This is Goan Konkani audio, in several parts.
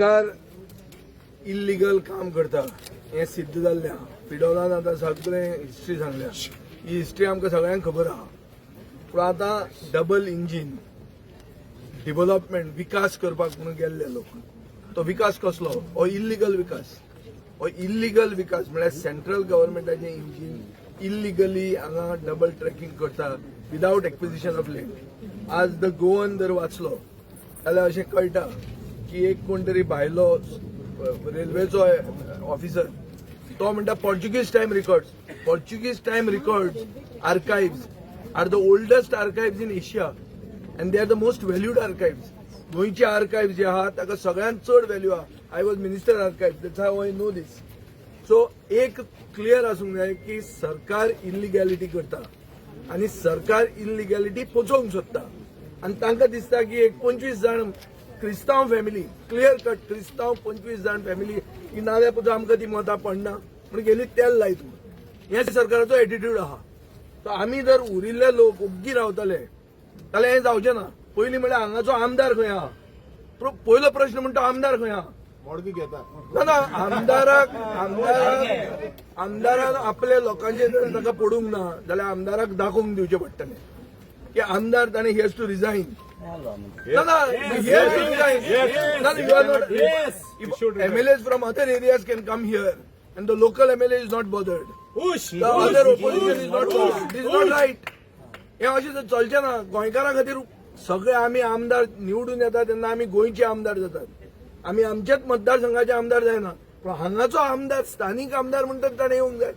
सरकार इल्लिगल काम करता हें सिद्ध जाल्लें आहा. फिडोलान आतां सगळें हिस्ट्री सांगल्या. ही हिस्ट्री आमकां सगळ्यांक खबर आहा. पूण आतां डबल इंजीन डेव्हलपमेंट, विकास करपाक म्हणून गेल्ले लोक. तो विकास कसलो? हो इल्लिगल विकास. हो इल्लिगल विकास म्हळ्यार सेंट्रल गव्हर्मेंटाचें इंजीन इल्लिगली हांगा डबल ट्रॅकिंग करता विदावट एक्विजिशन ऑफ लँड. आज the Goan जर वाचलो जाल्यार अशें कळटा की एक कोण तरी भायलो रेल्वेचो ऑफिसर, तो म्हणटा, Portuguese time records, Portuguese time records archives are the oldest archives in Asia and they are the most valued archives. गोंयचे आर्काइव्स जे आहा ताका सगळ्यांत चड व्हॅल्यू आहा. I was minister archive, that's how I know this. So एक क्लियर आसूंक जाय की सरकार इल्लिगॅलिटी करता आनी सरकार इल्लिगॅलिटी पोचोवंक सोदता आनी तांकां दिसता की एक 25 जाण क्रिस्तांव फॅमिली, क्लियर कट क्रिस्तांव 25 जाण फॅमिली की नाजाल्यार पसून आमकां ती मतां पडना म्हण गेली तेल लायत म्हूण. हे सरकाराचो एटिट्यूड आहा. सो आमी जर उरिल्ले लोक ओग्गी रावतले जाल्यार हें जावचें ना. पयलीं म्हळ्यार हांगाचो आमदार खंय आहा? पयलो प्रश्न म्हणटा, आमदार खंय आहा? मॉडगी घेता. ना ना, आमदाराक आमदाराक आमदारान आपल्या लोकांचे जर ताका पडूंक ना जाल्यार आमदाराक दाखोवंक दिवचें पडटलें की आमदार ताणें, he has to resign. ना ना, he has to resign. ना, you are not. MLAs from other areas can come here and the local MLA is not bothered. The other opposition is not bothered. This is not right. हे अशें जर चलचें ना. गोंयकारां खातीर सगळे आमी आमदार निवडून येता तेन्ना आमी गोंयचे आमदार जातात. आमी आमच्याच मतदारसंघाचे आमदार जायना. पूण हांगाचो आमदार, स्थानीक आमदार म्हणटात ताणें येवंक जाय.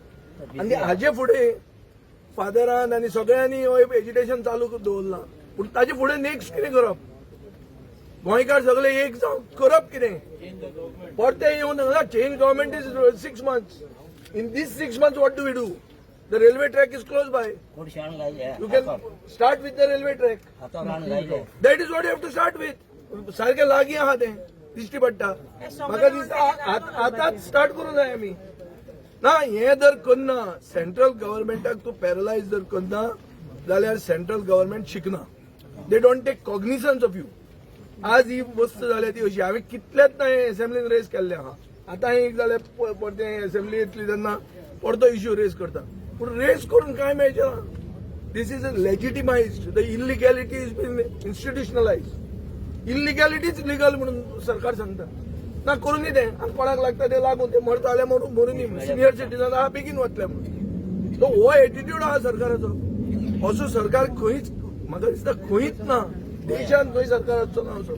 आनी हाजे फुडें फादरान आनी सगळ्यांनी हो एजिटेशन चालू दवरलां. पूण ताजे फुडें नेक्स्ट कितें करप? गोंयकार सगळे एक जावन करप कितें? परते येवन change government is 6 months. In this 6 months, what do we do? The railway track is close by. You can start with the railway track. That is what you have to start with. सारकें लागीं आहा तें, दिश्टी पडटा. म्हाका दिसता आतांच स्टार्ट करूंक जाय आमी. ना, हें जर करना, सेंट्रल गव्हर्मेंटाक तूं पॅरलायज जर करना जाल्यार सेंट्रल गव्हर्मेंट शिकना. They don't take cognizance of you. आज ही वस्त जाल्या ती अशी. हांवें कितलेच ना हे असेंब्लीन रेज केल्ले आहा. आतां एक जालें, परतें असेंब्ली येतली तेन्ना परतो इश्यू रेज करता. पूण रेज करून कांय मेळचें ना. This is legitimized. The illegality is been institutionalized. इलिगॅलिटीच legal म्हणून सरकार सांगता. ना, करून दी तें. आनी कोणाक लागता ते लागून ते मरता जाल्यार मरून, मरून दी. सिनियर सिटीजन आहा, बेगीन वतले म्हणून. सो हो एटिट्यूड आहा सरकाराचो. असो सरकार खंयच, म्हाका दिसता, खंयच ना. देशांत खंय सरकार आसचो ना असो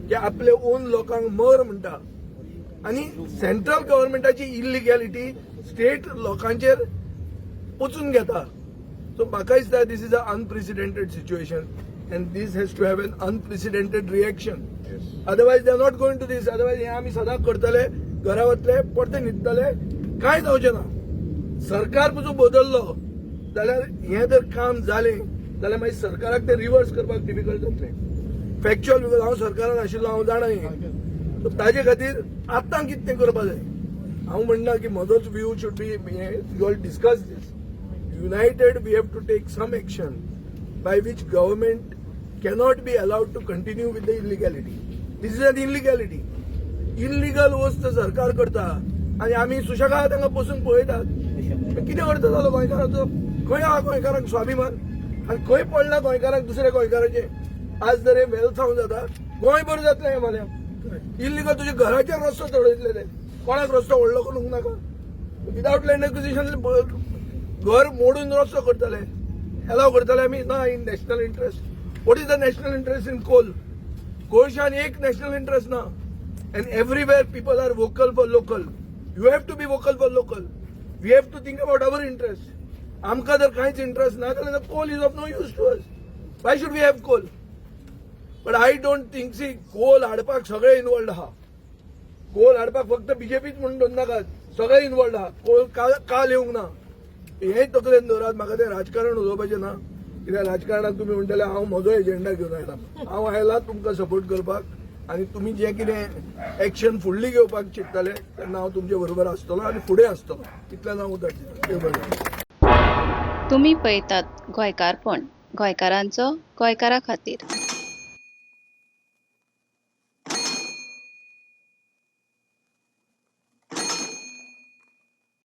की आपले ओन लोकांक मर म्हणटा आनी सेंट्रल गव्हर्मेंटाची इलिगॅलिटी स्टेट लोकांचेर पोचून घेता. सो म्हाका दिसता, this is a unprecedented situation and this has to have an unprecedented reaction. Otherwise they are not going to this. Otherwise हे आमी सदांच करतले, घरा वतले, परते न्हिदतले, कांय जावचें ना. सरकार पसून बदललो जाल्यार हें जर काम जालें जाल्यार मागीर सरकाराक ते रिवर्स करपाक डिफिकल्ट जातलें. फॅक्च्युअल, because हांव सरकारान आशिल्लो, हांव जाणा हें. सो ताजे खातीर आतां कितें करपा जाय, हांव म्हणना की म्हजोच view should be. You all discuss this. United we have to take some action by which government cannot be allowed to continue with the illegality. This is an illegality. Illegal वस्त सरकार करता आनी आमी सुशेगाद तांकां बसून पळयतात. कितें अर्थ जालो गोंयकाराचो? खंय आहा गोंयकारांक स्वाभिमान आनी खंय पडला गोंयकारांक दुसऱ्या गोंयकाराचें? आज जर हे वेलसांव जाता, गोंयभर जातलें हें फाल्यां. इल्लिगल तुज्या घराचेर रस्तो चडयतले ते. कोणाक रस्तो व्हडलो करूंक नाका. विदावट लँड एक्विजिशन घर मोडून रस्तो करतले. एलाव करतले आमी? ना. In national interest, what is the national interest in coal? कोळशान एक नॅशनल इंटरेस्ट ना. And everywhere people are vocal for local. You have to be vocal for local. We have to think about our interest. आमकां जर कांयच इंटरेस्ट ना जाल्यार coal is of no use to us. Why should we have coal? But I don't think, see, coal हाडपाक सगळे इनवॉल्ड आहा. कोल हाडपाक फक्त बीजेपीच म्हणून दवर नाकात. सगळे इनवॉल्ड आहा. कोल काल येवंक ना हें तकलेन दवरात. म्हाका तें राजकारण उलोवपाचें ना, कित्याक राजकारणात तुमी म्हणटले हांव म्हजो एजेंडा घेवन आयला. हांव आयला तुमकां सपोर्ट करपाक आनी तुमी जें कितें एक्शन फुडली घेवपाक चिंततले तेन्ना हांव तुमचे बरोबर आसतलो आनी फुडें आसतलो. इतल्यान हांव उतर दितां. देव बरें करूं. तुमी पळयतात गोंयकारपण, गोंयकारांचो गोंयकारा खातीर.